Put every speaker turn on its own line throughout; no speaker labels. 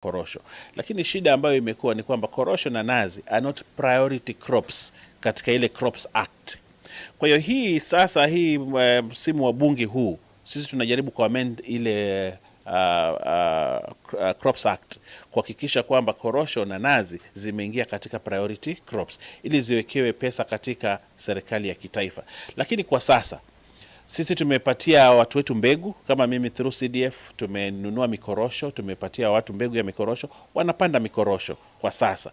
Korosho. Lakini shida ambayo imekuwa ni kwamba korosho na nazi are not priority crops katika ile Crops Act. Kwa hiyo hii sasa hii msimu wa bunge huu sisi tunajaribu kuamend ile Crops Act kuhakikisha kwamba korosho na nazi zimeingia katika priority crops ili ziwekewe pesa katika serikali ya kitaifa. Lakini kwa sasa sisi tumepatia watu wetu mbegu, kama mimi through CDF tumenunua mikorosho, tumepatia watu mbegu ya mikorosho, wanapanda mikorosho kwa sasa.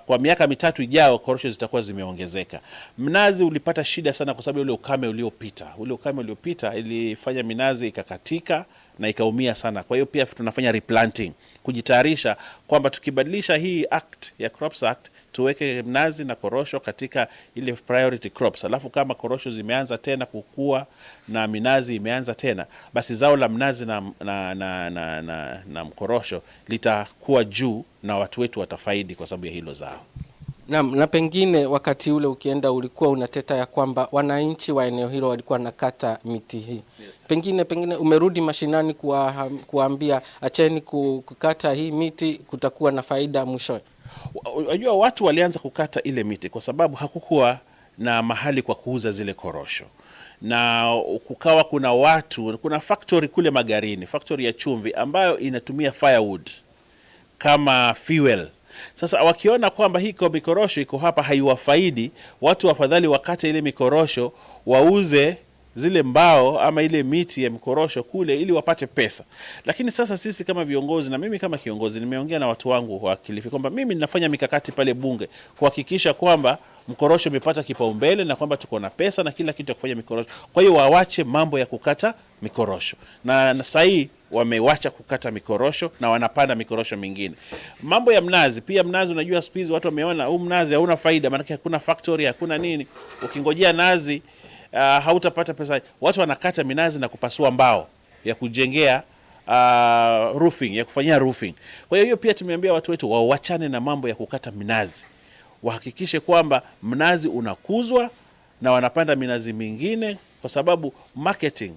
Kwa miaka 3 ijao korosho zitakuwa zimeongezeka. Mnazi ulipata shida sana kwa sababu ule ukame uliopita. Ule ukame uliopita ilifanya minazi ikakatika na ikaumia sana. Kwa hiyo pia tunafanya replanting, kujitayarisha kwamba tukibadilisha hii act ya Crops Act tuweke mnazi na korosho katika ile priority crops. Alafu kama korosho zimeanza tena kukua na minazi imeanza tena, basi zao la mnazi na mkorosho litakuwa juu na watu wetu watafaidi kwa sababu ya hilo zao.
Naam, na pengine wakati ule ukienda ulikuwa unateta ya kwamba wananchi wa eneo hilo walikuwa nakata miti hii.
Yes.
Pengine umerudi mashinani kuambia acheni kukata hii miti, kutakuwa na faida mwishowe.
Unajua watu walianza kukata ile miti kwa sababu hakukuwa na mahali kwa kuuza zile korosho. Na kukawa kuna watu, kuna factory kule Magarini, factory ya chumvi ambayo inatumia firewood kama fuel. Sasa wakiona kwamba hii mikorosho iko hapa haiwafaidi, watu wafadhali wakate ile mikorosho wauze zile mbao ama ile miti ya mikorosho kule ili wapate pesa. Lakini sasa sisi kama viongozi na mimi kama kiongozi nimeongea na watu wangu wa Kilifi kwamba mimi ninafanya mikakati pale bunge kuhakikisha kwamba mkorosho umepata kipaumbele na kwamba tuko na pesa na kila kitu ya kufanya mikorosho. Kwa hiyo waache mambo ya kukata mikorosho. Na sasa hii wamewacha kukata mikorosho na wanapanda mikorosho mingine. Mambo ya mnazi pia, mnazi unajua siku hizi watu wameona huu mnazi hauna faida, maana hakuna factory, hakuna nini. Ukingojea nazi hautapata pesa. Watu wanakata minazi na kupasua mbao ya kujengea roofing, ya kufanyia roofing. Kwa hiyo hiyo pia tumeambia watu wetu waachane na mambo ya kukata minazi. Wahakikishe kwamba mnazi unakuzwa na wanapanda minazi mingine, kwa sababu marketing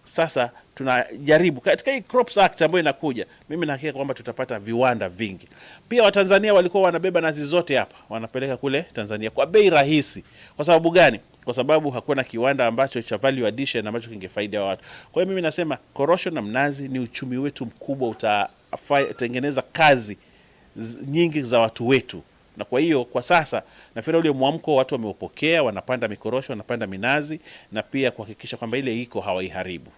sasa tunajaribu katika hii Crops Act ambayo inakuja, mimi na hakika kwamba tutapata viwanda vingi. Pia Watanzania walikuwa wanabeba nazi zote hapa wanapeleka kule Tanzania kwa bei rahisi. Kwa sababu gani? Kwa sababu hakuna kiwanda ambacho cha value addition ambacho kingefaida watu. Kwa hiyo mimi nasema korosho na mnazi ni uchumi wetu mkubwa, utatengeneza kazi nyingi za watu wetu. Na kwa hiyo kwa sasa nafikiri ule mwamko watu wameupokea, wanapanda mikorosho, wanapanda minazi na pia kuhakikisha kwamba ile iko hawaiharibu.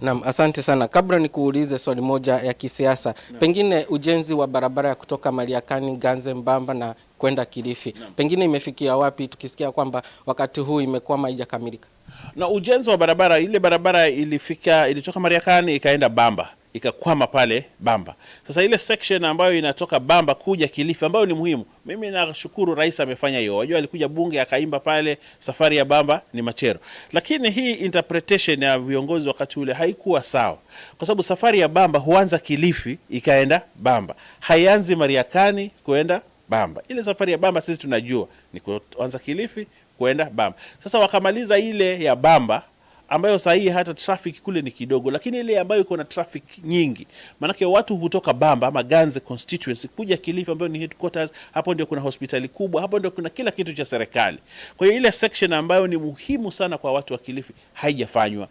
Naam, asante sana. Kabla nikuulize swali moja ya kisiasa, pengine ujenzi wa barabara ya kutoka Mariakani, Ganze, Mbamba na kwenda Kilifi, pengine imefikia wapi, tukisikia kwamba wakati huu imekwama haijakamilika?
Na ujenzi wa barabara, ile barabara ilitoka Mariakani ikaenda Bamba, ikakwama pale Bamba. Sasa ile section ambayo inatoka Bamba kuja Kilifi ambayo ni muhimu, mimi nashukuru rais amefanya hiyo. Wajua alikuja bunge akaimba pale safari ya Bamba ni machero. Lakini hii interpretation ya viongozi wakati ule haikuwa sawa, kwa sababu safari ya Bamba huanza Kilifi ikaenda Bamba, haianzi Mariakani kuenda Bamba. Ile safari ya Bamba sisi tunajua ni kuanza Kilifi kuenda Bamba. Sasa wakamaliza ile ya Bamba ambayo saa hii hata traffic kule ni kidogo, lakini ile ambayo iko na traffic nyingi, maanake watu hutoka Bamba ama Ganze constituency kuja Kilifi ambayo ni headquarters. Hapo ndio kuna hospitali kubwa, hapo ndio kuna kila kitu cha serikali. Kwa hiyo ile section ambayo ni muhimu sana kwa watu wa Kilifi haijafanywa.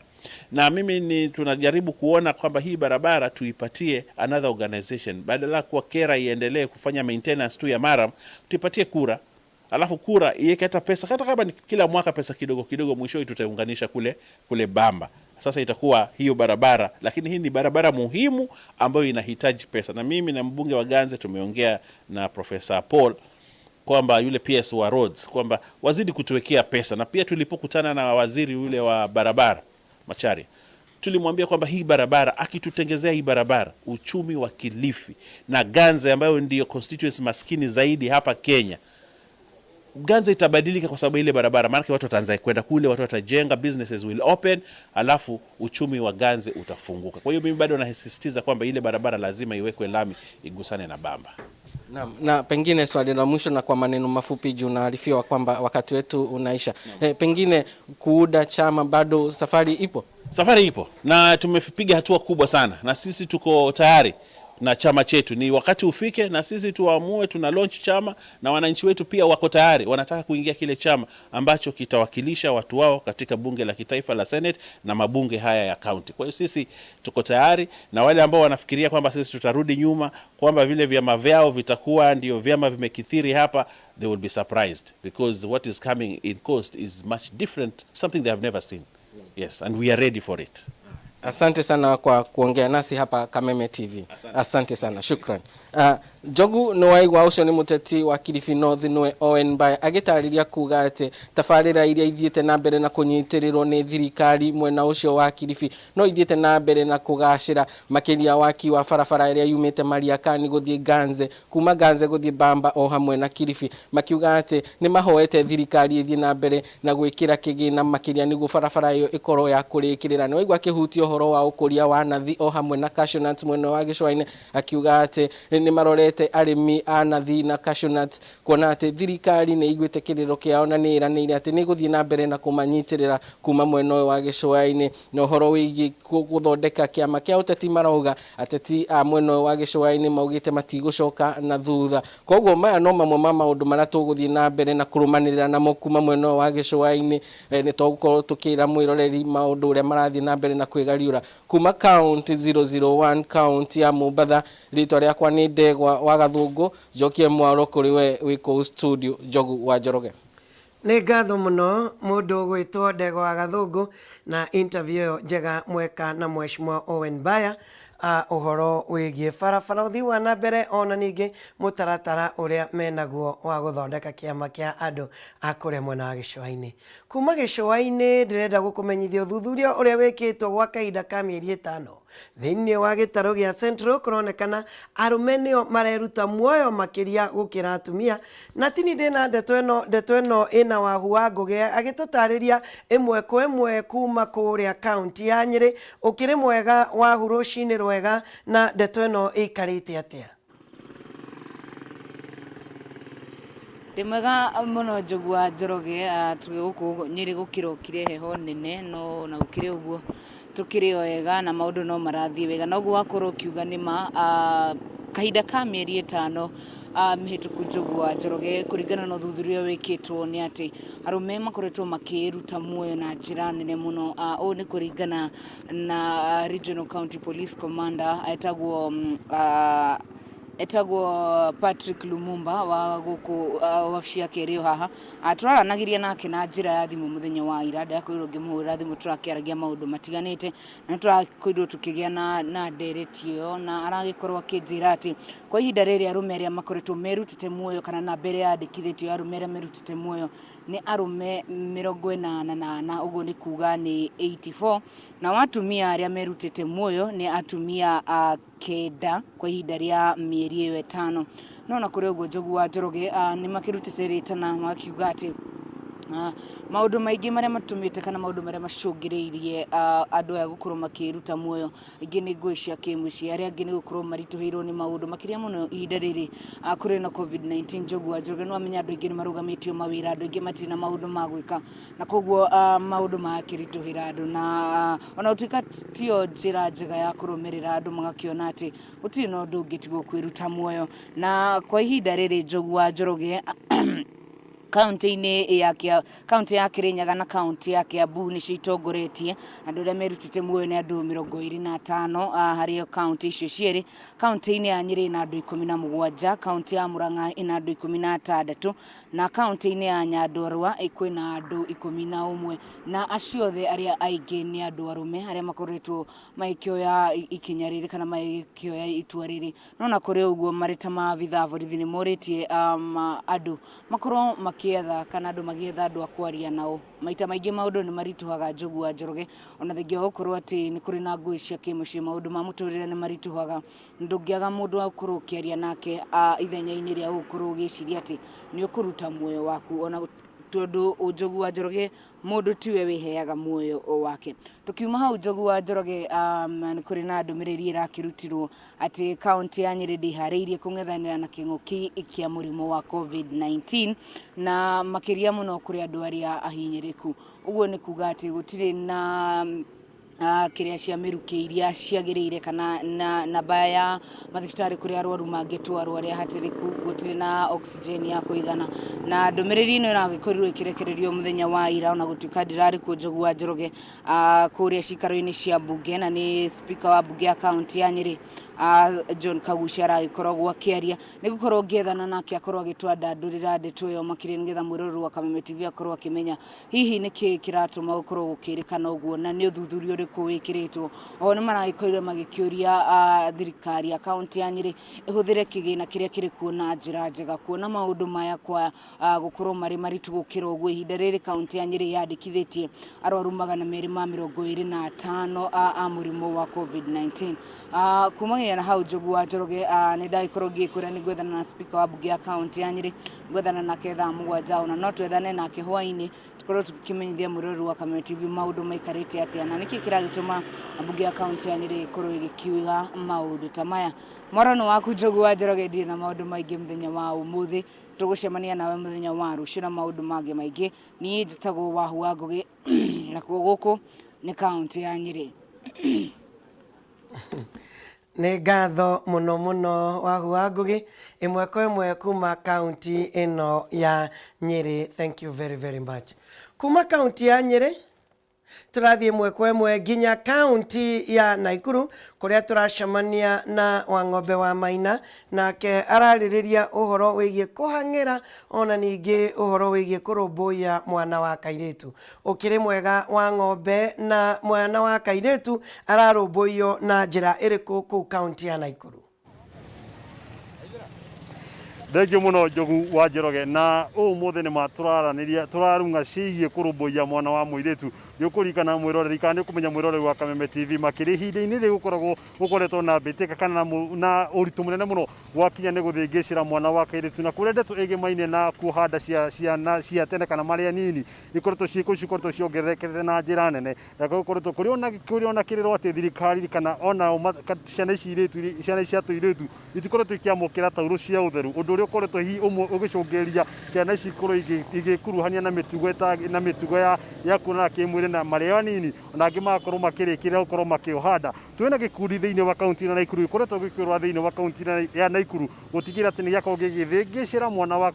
Na mimi ni tunajaribu kuona kwamba hii barabara tuipatie another organization, badala kuwa KeRRA iendelee kufanya maintenance tu ya murram, tuipatie KURA. Alafu KURA iweke hata pesa, hata kama ni kila mwaka pesa kidogo kidogo, mwisho tutaunganisha kule Bamba. Sasa itakuwa hiyo barabara, lakini hii ni barabara muhimu ambayo inahitaji pesa. Na mimi na mbunge wa Ganze tumeongea na Professor Paul kwamba yule PS wa roads kwamba wazidi kutuwekea pesa. Na pia tulipokutana na waziri yule wa barabara Macharia, tulimwambia kwamba hii barabara, akitutengezea hii barabara, uchumi wa Kilifi na Ganze ambayo ndio constituency maskini zaidi hapa Kenya, Ganze itabadilika kwa sababu ile barabara, maana watu wataanza kwenda kule, watu watajenga, businesses will open, alafu uchumi wa Ganze utafunguka. Kwa hiyo mimi bado nasisitiza kwamba ile barabara lazima iwekwe lami igusane na Bamba.
Naam, na pengine swali la mwisho na kwa maneno mafupi juu naarifiwa kwamba wakati wetu unaisha. Pengine kuuda chama bado safari ipo?
Safari ipo na tumepiga hatua kubwa sana, na sisi tuko tayari Na chama chetu ni wakati ufike na sisi tuamue, tuna launch chama na wananchi wetu pia wako tayari, wanataka kuingia kile chama ambacho kitawakilisha watu wao katika bunge la kitaifa la Senate na mabunge haya ya county. Kwa hiyo sisi tuko tayari, na wale ambao wanafikiria kwamba sisi tutarudi nyuma, kwamba vile vyama vyao vitakuwa ndio vyama vimekithiri hapa, they will be surprised because what is coming in Coast is much different, something they have never seen. Yes, and we are ready for it.
Asante sana kwa kuongea nasi hapa Kameme TV. Asante sana, shukran. Njogu nĩ waigua ũcio nĩ mũteti wa Kilifi North nĩwe Owen Baya agĩtarĩria kuga atĩ tabarĩra iria ithiĩte na mbere na kũnyitĩrĩrwo nĩ thirikari mwena ũcio wa Kilifi no ithiĩte na mbere na kũgacĩra, makĩria waki wa barabara ĩrĩa yumĩte Mariakani gũthiĩ Ganze, kuma Ganze gũthiĩ Bamba o hamwe na Kilifi, makiuga atĩ nĩ mahoete thirikari ĩthiĩ na mbere na gwĩkĩra kĩgĩna makĩria nĩguo barabara ĩyo ĩkorwo ya kũrĩkĩrĩra. Nĩ waigua akĩhutia ũhoro wa ũkũria wa nathi o hamwe na cashew nuts mwena wa gĩcũa-inĩ, akiuga atĩ nĩ marorete arĩmi a nathi na cashew nuts kuona atĩ thirikari nĩ iguĩte kĩrĩro kĩao na nĩ ĩranĩire atĩ nĩ ĩgũthiĩ na mbere na kũmanyitĩrĩra kuma mwena ũyũ wa gĩcũa-inĩ. Na ũhoro wĩgiĩ gũthondeka kĩama kĩa ũteti, marauga ateti a mwena ũyũ wa gĩcũa-inĩ maugĩte matigũcoka na thutha. Koguo maya no mamwe ma maũndũ marĩa tũgũthiĩ na mbere na kũrũmanĩrĩra namo kuma mwena ũyũ wa gĩcũa-inĩ. Nĩ tũgũkorwo tũkĩra mwĩroreri maũndũ ũrĩa marathiĩ na mbere na kwĩgariũra kuma county 001, county ya Mombatha. Rĩtwa rĩakwa nĩ Ndegwa wa Gathũngũ, njokie mwaro kũrĩ we wĩ kũu studio, Njogu wa Njoroge.
Nĩ ngatho mũno mũndũ ũgwĩtwo Ndegwa wa Gathũngũ na interview ĩyo njega mweka na Mheshimiwa Owen Baya, ũhoro wĩgiĩ barabara, ũthii wa na mbere, ona ningĩ mũtaratara ũrĩa menaguo wa gũthondeka kĩama kĩa andũ a kũrĩa mwena wa gĩcũa-inĩ. Kuma gĩcũa-inĩ ndĩrenda gũkũmenyithia ũthuthuria ũrĩa wĩkĩtwo gwa kahinda ka mĩeri 5 thĩinĩ wa gĩtarũ gĩa Central. Kũronekana arũme nĩo mareruta muoyo makĩria gũkĩra atumia, na tini ndĩna ndeto ĩno, ndeto ĩno ĩna Wahu wa Ngũgĩ agĩtũtarĩria ĩmwe kwa ĩmwe kuma kũrĩa kaunti ya Nyĩrĩ. Ũkĩrĩ mwega Wahu, rũcinĩ rwega, na ndeto ĩno ĩikarĩte atĩa?
Ndĩ mwega mũno Njogu wa Njoroge. Tũrĩ gũkũ Nyĩrĩ gũkĩrokire heho nene, no na gũkĩrĩ ũguo tũkĩrĩ o wega na maũndũ no marathiĩ wega. Noguo wakorwo ũkiuga nĩ ma, kahinda ka mĩeri 5 mĩhĩtũku, Njogu wa Njoroge, kũringana na ũthuthuria wĩkĩtwo nĩ atĩ arũme makoretwo makĩruta muoyo na njĩra nene mũno. Ũũ nĩ kũringana na Regional County Police Commander etagwo Patrick Lumumba wa gũkũ, wabici yake ĩrĩ o haha. Tũraranagĩria nake na njĩra ya thimũ mũthenya wa ira, ndakorirwo ngĩmũhũrĩra thimũ tũrakĩaragia maũndũ matiganĩte na tũrakorirwo tũkĩgĩa na ndereti ĩyo, na aragĩkorwo akĩnjĩra atĩ kwa ihinda rĩrĩ arũme arĩa makoretwo merutĩte muoyo kana namba ĩrĩa yandĩkithĩtio ya arũme arĩa merutĩte muoyo nĩ arũme 84, ũguo nĩ kuga nĩ 84, na atumia arĩa merutĩte muoyo nĩ atumia 9 kwa ihinda rĩa mĩeri ĩyo 5. No na kũrĩ ũguo, Njogu wa Njoroge, nĩ makĩrutĩte rĩtana makiuga atĩ maũndũ maingĩ marĩa matũmĩte kana maũndũ marĩa macũngĩrĩirie andũ aya gũkorwo makĩruta muoyo, ingĩ nĩ ngũĩ cia kĩmũciĩ, arĩa angĩ nĩ gũkorwo maritũhĩirwo nĩ maũndũ makĩria mũno ihinda rĩrĩ kũrĩ na COVID-19. Njogu wa Njoroge, nĩ wamenya andũ aingĩ nĩ marũgamĩtio mawĩra, andũ aingĩ matirĩ na maũndũ ma gwĩka, na koguo maũndũ magakĩritũhĩra andũ, na ona gũtuĩka tiyo njĩra njega ya kũrũmĩrĩra, andũ magakĩona atĩ gũtirĩ na ũndũ ũngĩ tigo kwĩruta muoyo. Na kwa ihinda rĩrĩ, Njogu wa Njoroge, kaunti-inĩ ya kaunti ya Kirinyaga na kaunti ya Kiambu nĩcio itongoretie andũ arĩa merutĩte muoyo, nĩ andũ 25 harĩ kaunti icio cierĩ. Kaunti-inĩ ya Nyĩrĩ ĩna andũ 17, kaunti ya Murang'a ĩna andũ 16, na kaunti-inĩ ya Nyandarua kwĩna andũ 11, na acio othe arĩa aingĩ nĩ andũ arũme arĩa makoretwo magĩkĩoya ikinya rĩrĩ kana magĩkĩoya itua rĩrĩ. No na kũrĩ ũguo, marĩ ta maabitha a borithi nĩ morĩtie andũ makorwo makĩetha kana andũ magĩetha andũ a kwaria nao. Maita maingĩ maũndũ nĩ maritũhaga, Njogu wa Njoroge, ona thengia wa gũkorwo atĩ nĩ kũrĩ na ngũĩ cia kĩmũciĩ, maũndũ ma mũtũrĩre nĩ maritũhaga, ndũngĩaga mũndũ wa gũkorwo ũkĩaria nake ithenya-inĩ rĩa gũkorwo ũgĩciria atĩ nĩ ũkũruta muoyo waku, ona tondũ, Njogu wa Njoroge, mũndũ tiwe wĩheaga muoyo wake. Tukiuma hau, Njogu wa Njoroge, nĩ kũrĩ na ndũmĩrĩri ĩrakĩrutirwo atĩ kaunti ya Nyĩrĩ ndĩharĩirie kũng'ethanĩra na kĩng'ũki kĩa mũrimũ wa COVID-19, na makĩria mũno kũrĩ andũ arĩa ahinyĩrĩku. Ũguo nĩ kuga atĩ gũtirĩ na Kiria cia mĩrukĩ iria ciagĩrĩire kana na namba ya mathibitarĩ kũrĩa arwaru mangĩtwarwo arĩa hatĩrĩku, gũtirĩ na oxygen ya kũigana. Na ndũmĩrĩri ĩno ĩragĩkorirwo ĩkĩrekererio mũthenya wa ira, ona gũtuĩka ndirarĩ kuo, Njogu wa Njoroge, kũrĩa cikaro-inĩ cia mbunge, na nĩ speaker wa mbunge ya kaunti ya Nyĩrĩ, John Kagucia, aragĩkoragwo akĩaria. Nĩ gũkorwo ngĩethana nake akorwo agĩtwandandũrĩra ndeto ĩyo makĩria, nĩgetha mwĩroreri wa Kameme TV akorwo akĩmenya hihi nĩkĩ kĩratũma gũkorwo gũkĩrĩkana ũguo na nĩ ũthuthuria ũrĩkũ wĩkĩrĩtwo. Oho nĩ maragĩkorirwo magĩkĩũria thirikari ya kaunti ya Nyĩrĩ ĩhũthĩre kĩgĩna kĩrĩa kĩrĩ kuo na njĩra njega, kuona maũndũ maya kwa gũkorwo marĩ maritũ gũkĩra ũguo. Ihinda rĩrĩ kaunti ya Nyĩrĩ yandĩkithĩtie arwaru 225 a mũrimũ wa COVID-19. Kumania na hau, Njogu wa Njoroge, nĩ ndagĩkorwo ngĩkwĩra nĩ ngwethana na speaker wa mbunge ya kaunti ya Nyĩrĩ. Ngwethana nake thaa 7, ona no twethane nake hwaĩ-inĩ, tukorwo tukĩmenyithia mwĩroreri wa Kameme TV maũndũ maikarĩte atĩa na nĩkĩ kĩragĩtũma mbunge ya kaunti ya Nyĩrĩ ĩkorwo ĩgĩkiuga maũndũ ta maya. Mwarano waku Njogu wa Njoroge, ndirĩ na maũndũ maingĩ mũthenya wa ũmũthĩ. Tũgũcemania nawe mũthenya wa rũciũ na maũndũ mangĩ maingĩ. Niĩ njĩtagwo Wahu wa Ngũgĩ, nakuo gũkũ nĩ kaunti ya Nyĩrĩ.
Nĩ ngatho mũno mũno, Wahu wa Ngũgĩ, ĩmwe kwa ĩmwe kuma kaunti ĩno ya Nyĩrĩ. Thank you very very much. Kuma kaunti ya Nyĩrĩ tũrathiĩ ĩmwe kwa ĩmwe nginya kaunti ya Naikuru, kũrĩa tũracemania na Wang'ombe wa Maina. Nake ararĩrĩria ũhoro wĩgiĩ kũhang'ĩra, ona ningĩ ũhoro wĩgiĩ kũrũmbũiya mwana wa kairĩtu. Ũkĩrĩ mwega, Wang'ombe? Na mwana wa kairĩtu ararũmbũiyo na njĩra ĩrĩkũ kũu kaunti ya Naikuru?
Thengiũ mũno, Njogu wa Njoroge. Na ũmũthĩ nĩ ma tũraranĩria, tũrarung'a ciĩgiĩ kũrũmbũiya mwana wa mũirĩtu. Nĩ ũkũririkana, mwĩroreri, kana nĩ ũkũmenya, mwĩroreri wa Kameme TV, makĩria ihinda-inĩ rĩrĩ gũkoragwo gũkoretwo na mbĩtĩka kana na ũritũ mũnene mũno gwakinya nĩ gũthĩngĩcĩra mwana wa kairĩtu, na kũrĩa ndeto ĩgĩmaine na kuoha nda cia ciana cia tene kana marĩa nini ikoretwo ciĩko ici ikoretwo ciongererekete na njĩra nene, na gũkoretwo kũrĩ ona kĩrĩro atĩ thirikari kana ona ciana ici irĩtu, ciana ici cia tũirĩtu itikoretwo ikĩamũkĩra taurũ cia ũtheru, ũndũ ũrĩa ũkoretwo hihi ũmwe ũgĩcũngĩrĩria ciana ici ikorwo igĩkuruhania na mĩtugo na mĩtugo ya kuonana kĩmwĩrĩ na marĩ anini, ona angĩ magakorwo makĩrĩkĩrĩra gũkorwo makĩoha nda. Twĩna gĩkundi thĩinĩ wa kaunti ya Naikuru gĩkoretwo gĩkĩũrũra thĩinĩ wa kaunti ya Naikuru gũtigĩrĩra atĩ nĩ gĩakorwo gĩgĩthĩngĩcĩra mwana wa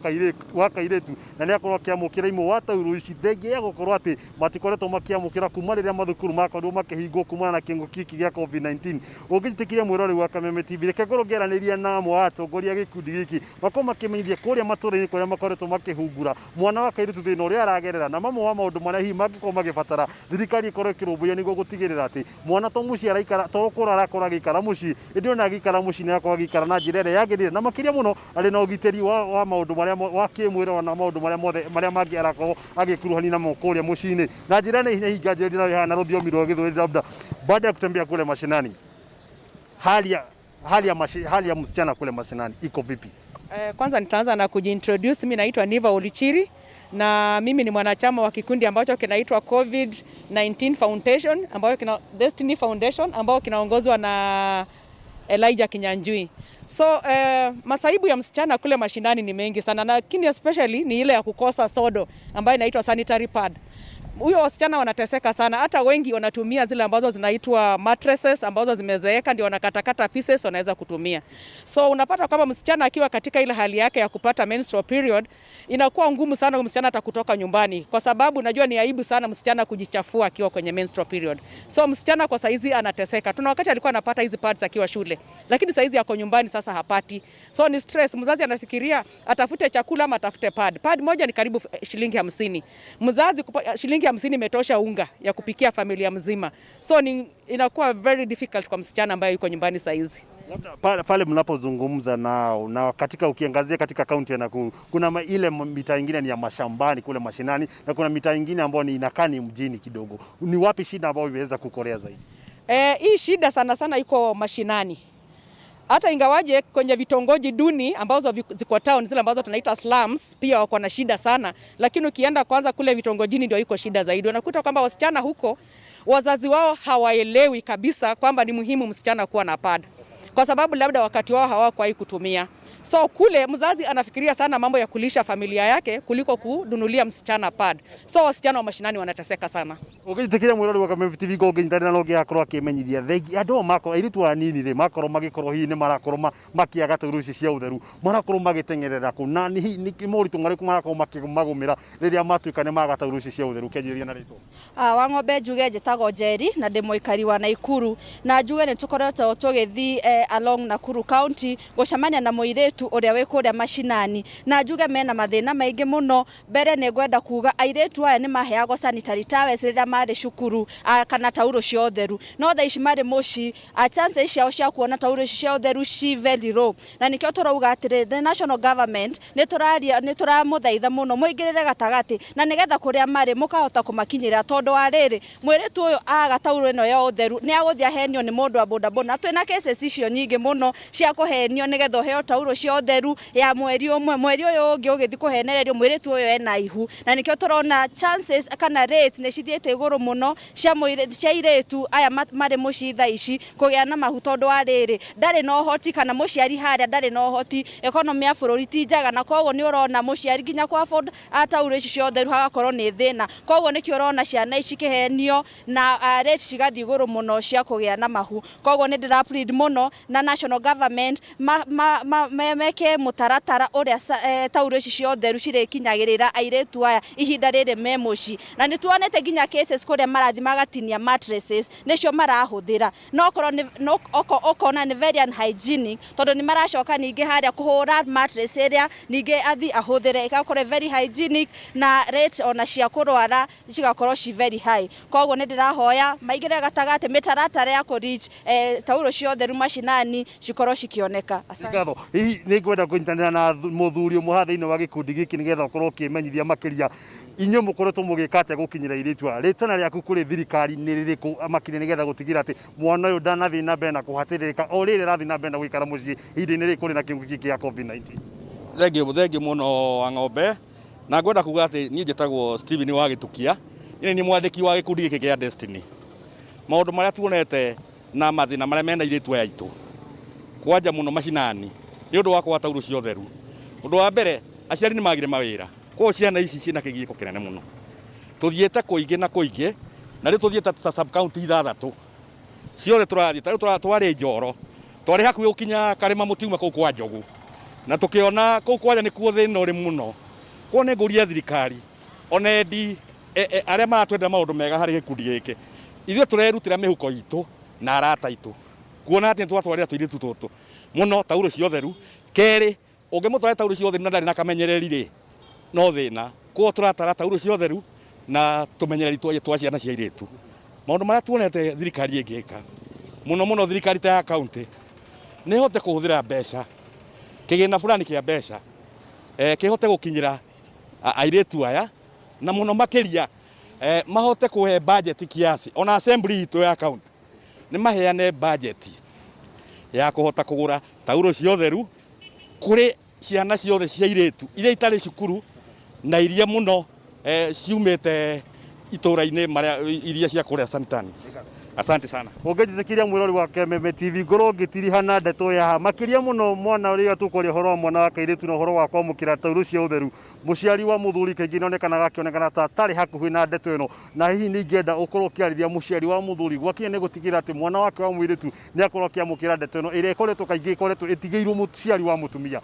kairĩtu na nĩ akorwo akĩamũkĩra imwe wa taurũ ici, thengia ya gũkorwo atĩ matikoretwo makĩamũkĩra kuma rĩrĩa mathukuru makorirwo makĩhingwo kumana na kĩng'ũki gĩkĩ gĩa COVID-19. Ũngĩnjĩtĩkĩria, mwĩroreri wa Kameme TV, reke ngorwo ngĩaranĩria na amwe a atongoria a gĩkundi gĩkĩ, makorwo makĩmenyithia kũrĩa matũra-inĩ kũrĩa makoretwo makĩhungura mwana wa kairĩtu thĩna ũrĩa aragerera, na mamwe wa maũndũ marĩa hihi mangĩkorwo magĩbatara thirikari ĩkorwo ĩkĩrũmbũiya nĩguo gũtigĩrĩra atĩ mwana to mũciĩ araikara, to gũkorwo arakorwo agĩikara mũciĩ, ĩndĩ ona agĩikara mũciĩ nĩ arakorwo agĩikara na njĩra ĩrĩa yagĩrĩire, na makĩria mũno arĩ na ũgitĩri wa maũndũ marĩa wa kĩmwĩrĩ na maũndũ marĩa mothe marĩa mangĩ arakorwo agĩkuruhania namo kũrĩa mũciĩ-inĩ. Na njĩra na ihenya hinganjĩrĩria nayo haha na rũthiomi rwa Gĩthweri, labda baada ya kutembea kule mashinani, hali ya msichana kule mashinani iko vipi?
Kwanza nitaanza na kujiintroduce. Mimi naitwa Niva Olichiri na mimi ni mwanachama wa kikundi ambacho kinaitwa COVID-19 Foundation ambayo kina Destiny Foundation ambayo kinaongozwa na Elijah Kinyanjui. So masaibu ya msichana kule mashinani ni mengi sana, lakini especially ni ile ya kukosa sodo ambayo inaitwa sanitary pad. Huyo wasichana wanateseka sana, hata wengi wanatumia zile ambazo zinaitwa mattresses ambazo zimezeeka, ndio wanakatakata pieces wanaweza kutumia. So unapata kwamba msichana akiwa katika ile hali yake ya kupata menstrual period, inakuwa ngumu sana msichana hata kutoka nyumbani, kwa sababu najua ni aibu sana msichana kujichafua akiwa kwenye menstrual period. So msichana kwa saizi anateseka. Tuna wakati alikuwa anapata hizi pads akiwa shule, lakini saizi ako nyumbani sasa hapati. So ni stress. Mzazi anafikiria atafute chakula ama atafute pad. Pad moja ni karibu shilingi 50. Mzazi shilingi 50 imetosha unga ya kupikia familia mzima. So ni inakuwa very difficult kwa msichana ambaye yuko nyumbani saizi.
Labda pale mnapozungumza nao na katika ukiangazia katika kaunti ya Nakuru, kuna ile mitaa ingine ni ya mashambani kule mashinani na kuna mitaa ingine ambayo ni inakaa ni mjini kidogo. Ni wapi shida ambayo imeweza kukorea zaidi?
Hii shida sana sana iko mashinani. Hata ingawaje kwenye vitongoji duni ambazo ziko town, zile ambazo tunaita slums, pia wako na shida sana, lakini ukienda kwanza kule vitongojini ndio iko shida zaidi. Unakuta kwamba wasichana huko wazazi wao hawaelewi kabisa kwamba ni muhimu msichana kuwa na pad, kwa sababu labda wakati wao hawakuwahi kutumia. So kule mzazi anafikiria sana mambo ya kulisha familia yake kuliko kununulia msichana pad. So wasichana wa mashinani wanateseka sana.
Ũngĩnjĩtĩkĩria mwĩrori wa Kameme TV ngo ngĩnyitanĩra na ũngĩ akorwo akĩmenyithia thengi andũ aya makorwo airĩtu anini rĩ makorwo magĩkorwo hihi nĩ marakorwo makĩaga taurũ ici cia ũtheru, marakorwo magĩteng'erera kũ na nĩ hihi nĩ moritũ marĩkũ marakorwo makĩmagũmĩra rĩrĩa matuĩka nĩ maga taurũ ici cia ũtheru? Kĩanjĩrĩria na rĩtwa.
Wa ng'ombe njuge njĩtagwo Njeri na ndĩ mũikari wa Naikuru, na njuge nĩ tũkoretwo tũgĩthiĩ along Nakuru County gũcemania na mũirĩtu ũrĩa wĩ kũrĩa macinani, na njuge mena mathĩna maingĩ mũno. Mbere nĩ ngwenda kuga airĩtu aya nĩ maheagwo sanitary towels rĩrĩa marĩ cukuru kana taurũ cia ũtheru, no thaa ici marĩ mũciĩ, chances ciao cia kuona taurũ ici cia ũtheru ci very low. Na nĩkĩo tũrauga atĩrĩ, the national government nĩ tũraria, nĩ tũramũthaitha mũno mũingĩrĩre gatagatĩ na nĩgetha kũrĩa marĩ mũkahota kũmakinyĩra, tondũ wa rĩrĩ, mũirĩtu ũyũ aga taurũ ĩno ya ũtheru nĩ agũthiĩ ahenio nĩ mũndũ wa bodaboda, na twĩna cases icio nyingĩ mũno cia kũhenio nĩgetha ũheo taurũ cia ũtheru ya mweri ũmwe, mweri ũyũ ũngĩ ũgĩthiĩ kũhenererio mũirĩtu ũyũ ena ihu. Na nĩkĩo tũrona chances kana rates nĩ cithiĩte igũrũ mũno cia airĩtu aya marĩ mũciĩ thaa ici kũgĩa na mahu, tondũ wa rĩrĩ, ndarĩ na ũhoti kana mũciari harĩa ndarĩ na ũhoti, economy ya bũrũri ti njega, na koguo nĩ ũrona mũciari nginya kũ afford taurũ ici cia ũtheru hagakorwo nĩ thĩna. Koguo nĩkĩo ũrona ciana ici cikĩhenio na rates cigathiĩ igũrũ mũno cia kũgĩa na mahu. Koguo nĩ ndĩra plead mũno na national government meke mũtaratara ũrĩa taurũ ici cia ũtheru cirĩkinyagĩrĩra airĩtu aya ihinda rĩrĩ me mũciĩ. Na nĩ tuonete nginya cases kũrĩa marathiĩ magatinia mattresses nĩcio marahũthĩra, no okorwo nĩ no ũkona nĩ very unhygienic, tondũ nĩ maracoka ningĩ harĩa kũhũra mattress ĩrĩa ningĩ athi ahũthĩre, ĩgakorwo very hygienic na rate ona cia kũrwara cigakorwo ci very high. Koguo nĩ ndĩrahoya maigĩre gatagatĩ mĩtaratara ya kũ reach taurũ cia ũtheru macinani cikorwo cikĩoneka. Asante.
Ngatho. Hihi nĩ ngwenda kũnyitanĩra na mũthuri ũmwe haha thĩinĩ wa gĩkundi gĩkĩ nĩgetha ũkorwo ũkĩmenyithia makĩria inyuĩ mũkoretwo mũgĩka atĩa gũkinyĩra airĩtu aya. Rĩtana rĩaku kũrĩ thirikari nĩ rĩrĩkũ makĩria nĩgetha gũtigĩrĩra atĩ mwana ũyũ ndanathiĩ na mbere na kũhatĩrĩrĩka o rĩrĩ arathiĩ na mbere na gũikara mũciĩ ihinda-inĩ rĩrĩ kũrĩ na kĩng'ũki gĩa COVID-19?
Thengiũ, thengiũ mũno wa ng'ombe, na ngwenda kuga atĩ niĩ njĩtagwo Steven wa Gĩtukia, niĩ nĩ mwandĩki wa gĩkundi gĩkĩ kĩa Destiny. Maũndũ marĩa tuonete na mathĩna marĩa mena airĩtu aya aitũ kwanja mũno macinani nĩ ũndũ wa kwaga taurũ cia ũtheru. Ũndũ wa mbere, aciari nĩ magire mawĩra, koguo ciana ici ciĩna kĩgiĩko kĩnene mũno. Tũthiĩte kũingĩ na kũingĩ, na rĩu tũthiĩte ta sub county ithathatũ ciothe tũrathiĩ. Ta rĩu twarĩ Njoro, twarĩ hakuhĩ gũkinya Karĩma Mũtiuma kũu kwa Njogu, na tũkĩona kũu kwanja nĩkuo thĩna ũrĩ mũno. Koguo nĩ ngũria thirikari ona endi arĩa maratwendera maũndũ mega harĩ gĩkundi gĩkĩ, ithuĩ tũrerutĩra mĩhuko itũ na arata aitũ kuona atĩ nĩtwatwarĩra tũirĩtu tũtũ mũno taurũ cia ũtheru. Kerĩ, ũngĩmũtwarĩra taurũ cia ũtheru na ndarĩ na kamenyereri rĩ, no thĩna. Koguo tũratara taurũ cia ũtheru na tũmenyereri twa ciana cia airĩtu. Maũndũ marĩa tuonete thirikari ĩngĩka mũno mũno, thirikari ta ya county nĩ ĩhote kũhũthĩra mbeca, kĩgĩna fulani kĩa mbeca, kĩhote gũkinyĩra airĩtu aya, na mũno makĩria mahote kũhe budget kiasi. Ona assembly itũ ya county nĩ maheane budget ya kũhota kũgũra taurũ cia ũtheru kũrĩ ciana ciothe cia airĩtu iria itarĩ cukuru na iria mũno ciumĩte itũra-inĩ marĩa iria cia kũrĩa sanitani. Asante sana.
Ũngĩnjĩtĩkĩria mwĩrori wa Kameme TV ngorwo ngĩtiriha na ndeto ya haha makĩria mũno mwana ũrĩa tũkwaria ũhoro wa mwana wa kairĩtu na ũhoro wa kwamũkĩra taurũ cia ũtheru. Mũciari wa mũthuri kaingĩ nĩonekanaga akĩonekana ta atarĩ hakuhĩ na ndeto ĩno, na hihi nĩ ingĩenda ũkorwo ũkĩarĩria mũciari wa mũthuri gwakinya nĩ gũtigĩrĩra atĩ mwana wake wa mũirĩtu nĩ akorwo akĩamũkĩra ndeto ĩno ĩrĩa ĩkoretwo kaingĩ ĩkoretwo ĩtigĩirwo mũciari wa mũtumia.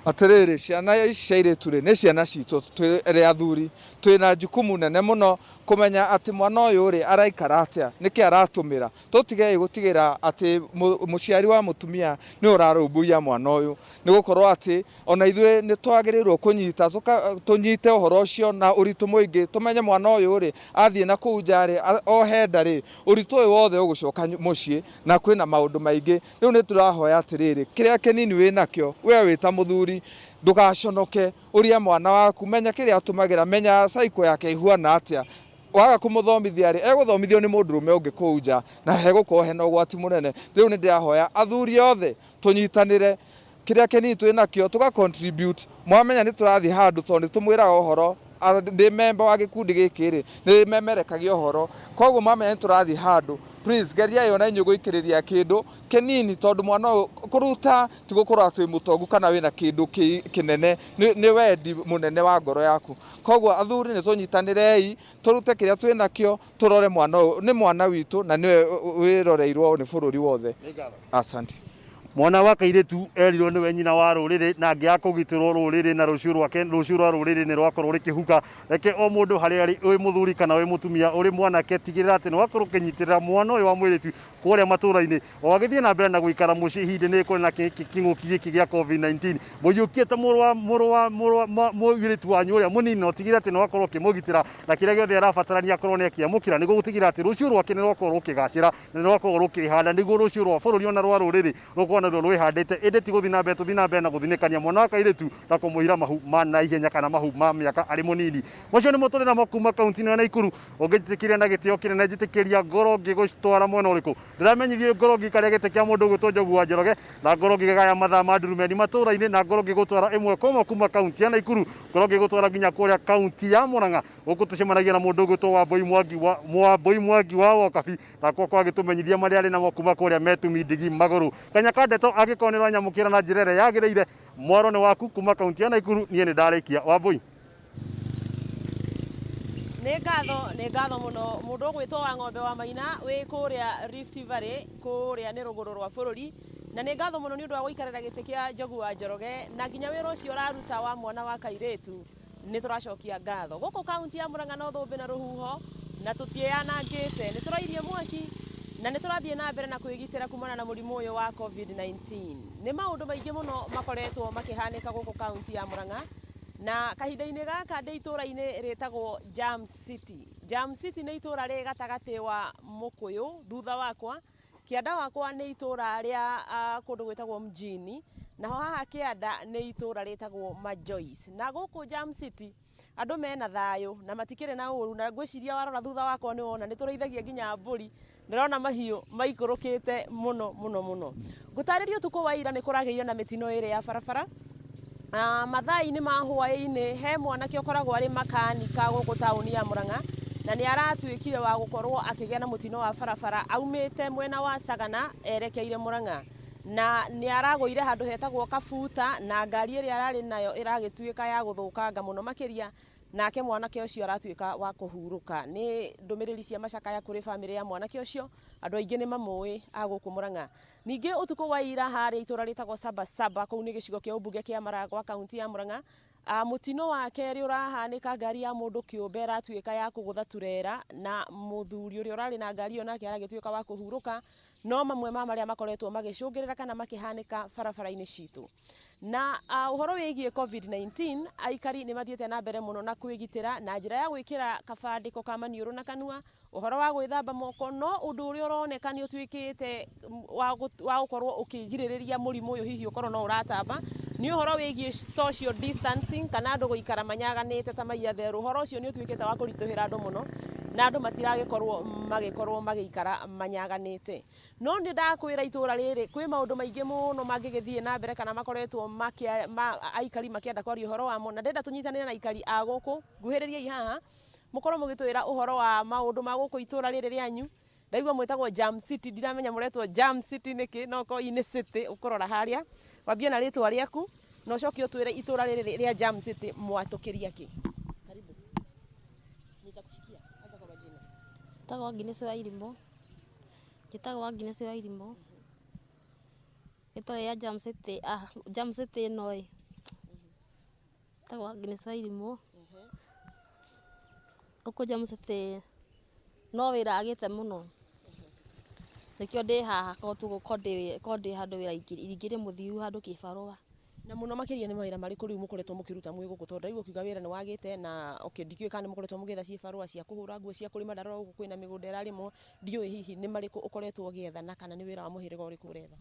Atĩrĩrĩ, ciana ici cia airĩtu rĩ, nĩ ciana citũ twĩ arĩ athuri, twĩna jukumu nene mũno kũmenya atĩ mwana ũyũ rĩ araikara atĩa, nĩkĩ aratũmĩra. Tũtigei gũtigĩra atĩ mũciari wa mũtumia nĩ ũrarũmbũiya mwana ũyũ, nĩ gũkorwo atĩ ona ithuĩ nĩ twagĩrĩirwo kũnyita, tũnyite ũhoro ũcio na ũritũ mũingĩ, tũmenye mwana ũyũ rĩ athiĩ na kũu nja rĩ, ohe nda rĩ, ũritũ ũyũ wothe ũgũcoka mũciĩ na kwĩna maũndũ maingĩ. Rĩu nĩ tũrahoya atĩrĩrĩ, kĩrĩa kĩnini wĩnakĩo we wĩ ta mũthuri ndũgaconoke, ũria mwana waku, menya kĩrĩa atũmagĩra, menya cycle yake ihuana atĩa. Waga kũmũthomithia rĩ, egũthomithio nĩ mũndũrũme ũngĩ kũu nja na hegũkorwo hena ũgwati mũnene. Rĩu nĩ ndĩrahoya athuri othe tũnyitanĩre, kĩrĩa kĩnini twĩ nakĩo tũga contribute. Mwamenya nĩ tũrathiĩ handũ tondũ nĩ tũmwĩraga ũhoro, ndĩ memba wa gĩkundi gĩkĩ rĩ, nĩ memerekagia ũhoro, koguo mwamenya nĩ tũrathiĩ handũ Please geriai ona inyuĩ gũikĩrĩria kĩndũ kĩnini, tondũ mwana ũyũ kũruta ti gũkorwo atĩ wĩ mũtongu kana wĩna kĩndũ kĩnene, nĩ wendi mũnene wa ngoro yaku. Koguo athuri nĩ tũnyitanĩrei, tũrute kĩrĩa twĩ nakĩo, tũrore mwana ũyũ, nĩ mwana witũ na nĩwe wĩroreirwo nĩ bũrũri wothe. Asante.
Mwana wa kairĩtu erirwo nĩwe nyina wa rũrĩrĩ na angĩaga kũgitĩrwo rũrĩrĩ na rũciũ rwake, rũciũ rwa rũrĩrĩ nĩ rwakorwo rũkĩhuka. Reke o mũndũ harĩa arĩ, wĩ mũthuri kana wĩ mũtumia, ũrĩ mwanake, tigĩrĩra atĩ nĩ wakorwo ũkĩnyitĩrĩra mwana ũyũ wa mũirĩtu kũrĩa matũra-inĩ o agĩthiĩ na mbere na gũikara mũciĩ ihinda-inĩ rĩrĩ kũrĩ na kĩng'ũki gĩkĩ gĩa COVID-19. Mũiyũkie ta mũrũ wa mũrũ wa mũrũ wa mũirĩtu wanyu ũrĩa mũnini na ũtigĩrĩre atĩ nĩ wakorwo ũkĩmũgitĩra na kĩrĩa gĩothe arabatarania akorwo nĩ akĩamũkĩra nĩguo gũtigĩrĩra atĩ rũciũ rwake nĩ rwakorwo rũkĩgacĩra na nĩ rwakorwo rũkĩhanda nĩguo rũciũ rwa bũrũri ona rwa rũrĩrĩ rũkorwo naruo rwĩhandĩte. Ĩndĩ ti gũthiĩ na mbere, tũthiĩ na mbere na gũthinĩkania mwana wa kairĩtu na kũmũira mahu ma naihenya kana mahu ma mĩaka arĩ mũnini. Macio nĩmo tũrĩ namo kuma kaunti-inĩ ya Naikuru. Ũngĩnjĩtĩkĩria na gĩtĩo kĩnene njĩtĩkĩria ngoro ngĩgũtwara mwena ũrĩkũ? Ndĩramenyithio ngoro ngĩikaria gĩtĩ kĩa mũndũ ũgwĩtwo Njogu wa Njoroge na ngoro ngĩgaya mathaa ma ndurumeni matũra-inĩ na ngoro ngĩgũtwara ĩmwe kwa ĩmwe kuma kaunti ya Naikuru, ngoro ngĩgũtwara nginya kũrĩa kaunti ya Murang'a. Gũkũ tũcemanagia na mũndũ ũgwĩtwo Wambui Mwangi wa Wambui Mwangi wa Wokabi na kwa agĩtũmenyithia marĩa arĩ namo kuma kũrĩa Metumi Ndigi Magũrũ. Kanya ka ndeto angĩkorwo nĩ ũranyamũkĩra na njĩra ĩrĩa yagĩrĩire, mwaro nĩ waku kuma kaunti ya Naikuru, niĩ nĩ ndarĩkia. Wambui.
Nĩ ngatho, nĩ ngatho mũno mũndũ ũgwĩtwo wa ng'ombe wa maina wĩ kũrĩa Rift Valley, kũrĩa nĩ rũgũrũ rwa bũrũri, na nĩ ngatho mũno nĩ ũndũ wa gũikarĩra gĩtĩ kĩa Njogu wa Njoroge na nginya wĩra ũcio ũraruta wa mwana wa kairĩtu. Nĩ tũracokia ngatho. Gũkũ kaunti ya Murang'a no thũmbĩ na rũhuho na tũtiĩyanangĩte, nĩ tũrairie mwaki na nĩ tũrathiĩ na mbere na kwĩgitĩra kumana na mũrimũ ũyũ wa COVID-19. Nĩ maũndũ maingĩ mũno makoretwo makĩhanĩka gũkũ kaunti ya Murang'a, na kahinda-inĩ gaka ndĩ itũra-inĩ rĩtagwo Jam City. Jam City nĩ itũra rĩ gatagatĩ wa Mũkũyũ thutha wakwa. Kĩanda wakwa nĩ itũra rĩa kũndũ gwĩtagwo Mjini, naho haha kĩanda nĩ itũra rĩtagwo Majoice. Na gũkũ Jam City andũ mena thayũ na matikĩrĩ na ũru, na ngwĩciria warora thutha wakwa nĩ wona nĩ tũrĩithagia nginya mbũri, ndĩrona mahiũ maikũrũkĩte mũno mũno mũno. Ngũtarĩria ũtukũ wa ira nĩ kũragĩire na mĩtino ĩrĩ ya barabara. Mathaa-inĩ ma hwaĩ-inĩ he mwanake ũkoragwo arĩ makanika gũkũ taũni ya Murang'a, na nĩ aratuĩkire wa gũkorwo akĩgĩa na mũtino wa barabara aumĩte mwena wa Sagana erekeire Murang'a, na nĩ aragũire handũ hetagwo Kabuta na ngari ĩrĩa ararĩ nayo ĩragĩtuĩka ya gũthũkanga mũno makĩria, nake mwanake ũcio aratuĩka wa kũhurũka. Nĩ ndũmĩrĩri cia macakaya kũrĩ bamĩrĩ ya mwanake ũcio, andũ aingĩ nĩ mamũĩ a gũkũ Murang'a. Ningĩ ũtukũ wa ira harĩa itũra rĩtagwo Sabasaba, kũu nĩ gĩcigo kĩa ũmbunge kĩa Maragwa kaunti ya Murang'a, mũtino wa kerĩ ũrahanĩka, ngari ya mũndũ kĩũmbe ĩratuĩka ya kũgũtha turera, na mũthuri ũrĩa ũrarĩ na ngari ĩyo nake aragĩtuĩka wa kũhurũka. No mamwe ma marĩa makoretwo magĩcũngĩrĩra kana makĩhanĩka barabara-inĩ citũ. Na ũhoro wĩgiĩ COVID-19, aikari nĩ mathiĩte na mbere mũno na kwĩgitĩra na njĩra ya gwĩkĩra kabandĩko ka maniũrũ na kanua, ũhoro wa gwĩthamba moko, no ũndũ ũrĩa ũroneka nĩ ũtuĩkĩte wa gũkorwo ũkĩgirĩrĩria mũrimũ ũyũ hihi ũkorwo no ũratamba, nĩ ũhoro wĩgiĩ social distancing kana andũ gũikara manyaganĩte ta maiya therũ. Ũhoro ũcio nĩ ũtuĩkĩte wa kũritũhĩra andũ mũno na andũ matiragĩkorwo magĩkorwo magĩikara manyaganĩte. No nĩ ndakwĩra itũra rĩrĩ kwĩ maũndũ maingĩ mũno mangĩgĩthiĩ na mbere kana makoretwo aikari makĩenda kwaria ũhoro wamo, na ndĩrenda tũnyitanĩre na aikari a gũkũ. Nguhĩrĩriai haha mũkorwo mũgĩtwĩra ũhoro wa maũndũ ma gũkũ itũra rĩrĩ rĩanyu. Ndaigua mwĩtagwo Jam City, ndiramenya mũretwo Jam City nĩkĩ, no korwo nĩ city ũkũrora harĩa. Wambie na rĩtwa rĩaku na ũcoke ũtwĩre itũra rĩrĩ rĩa Jam City mwatũkĩria kĩ. Karibu. Nitakushikia. Anza kwa majina.
Njĩtagwo Agnes wa Irimũ. Njĩtagwo Agnes wa Irimũ. Rĩtwa rĩa Jam City, Jam City ĩno ĩ. Njĩtagwo Agnes wa Irimũ. Gũkũ Jam City no wĩra agĩte mũno. Nĩkĩo ndĩ haha korwo ndĩ handũ wĩra ingĩrĩ mũthiu handũ kĩbarũa.
Na mũno makĩria nĩ mawĩra marĩkũ rĩu mũkoretwo mũkĩruta mwĩ gũkũ, tondũ ndaigua ũkiuga wĩra nĩ wagĩte na okay, ndikĩũĩ kana nĩ mũkoretwo mũgĩetha cibarũa cia kũhũra nguo, cia kũrĩma, ndarora gũkũ kwĩna mĩgũnda ĩrarĩmwo, ndiũĩ hihi nĩ marĩkũ ũkoretwo ũgĩetha na kana nĩ wĩra wa mũhĩrĩga ũrĩkũ ũretha?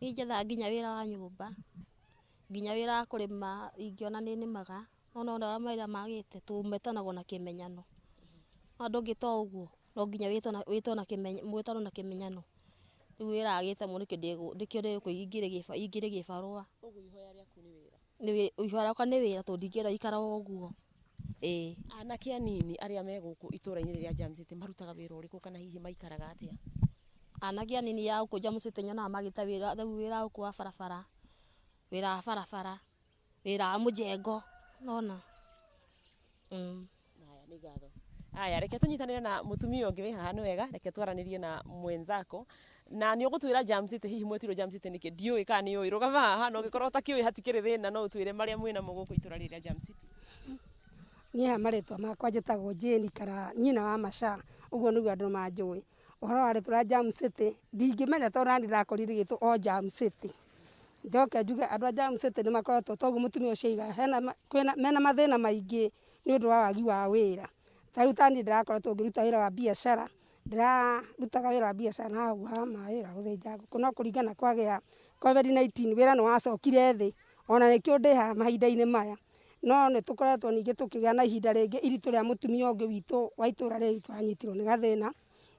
Niĩ njethaga nginya wĩra wa nyũmba, nginya wĩra wa kũrĩma ingĩona nĩ nĩmaga, no nĩ wona ũrĩa mawĩra magĩte tũmetanagwo na kĩmenyano. No ndũngĩtwo ũguo, no nginya mwĩtano na kĩmenyano. Rĩu wĩra agĩte mũno nĩkĩo ndĩ gũkũ ingĩrĩ gĩbarũa.
Ũguo ihoya rĩaku nĩ wĩra?
Nĩ ihoya rĩakwa nĩ wĩra tondũ ndingĩenda gũikara o ũguo. Ĩĩ.
Anake anini arĩa me gũkũ itũra-inĩ rĩrĩa Jam City marutaga wĩra ũrĩkũ kana hihi maikaraga atĩa?
Anake anini a gũkũ Jam City nyonaga magĩte wĩra, rĩu wĩra gũkũ wa barabara, wĩra wa barabara, wĩra wa mũjengo, nona.
Haya, nĩ ngatho. Haya, reke tũnyitanĩre na mũtumia ũngĩ wĩ haha nĩ wega, reke twaranĩrie na mwenzako. Na nĩ ũgũtwĩra Jam City, hihi mwetirwo Jam City nĩkĩ? Ndiũĩ kana nĩ ũĩ. Rũgama haha na ũngĩkorwo ũtakĩũĩ hatikĩrĩ thĩna no ũtwĩre marĩa mwĩ namo gũkũ itũra rĩrĩ rĩa Jam City.
Niĩ haha marĩtwa makwa njĩtagwo Jane kana nyina wa Macha, ũguo nĩguo andũ manjũĩ. Ũhoro wa rĩtwa rĩa Jam City ndingĩmenya tondũ nani ndĩrakorire rĩgĩtwo o Jam City. Njoke njuge andũ a Jam City nĩ makoretwo toguo mũtumia ũcio aiga hena kwĩna mena mathĩna maingĩ nĩ ũndũ wa wagi wa wĩra. Ta rĩu ta niĩ ndĩrakoretwo ngĩruta wĩra wa biacara, ndĩrarutaga wĩra wa biacara na hau ha mawĩra gũthĩnja ngũkũ no kũringana kwagĩa Covid-19 wĩra nĩ wacokire thĩ ona nĩkĩo ndĩ haha mahinda-inĩ maya. No nĩ tũkoretwo ningĩ tũkĩgĩa na ihinda rĩngĩ iritũ rĩa mũtumia ũngĩ witũ wa itũra rĩrĩ tũranyitirwo nĩ gathĩna,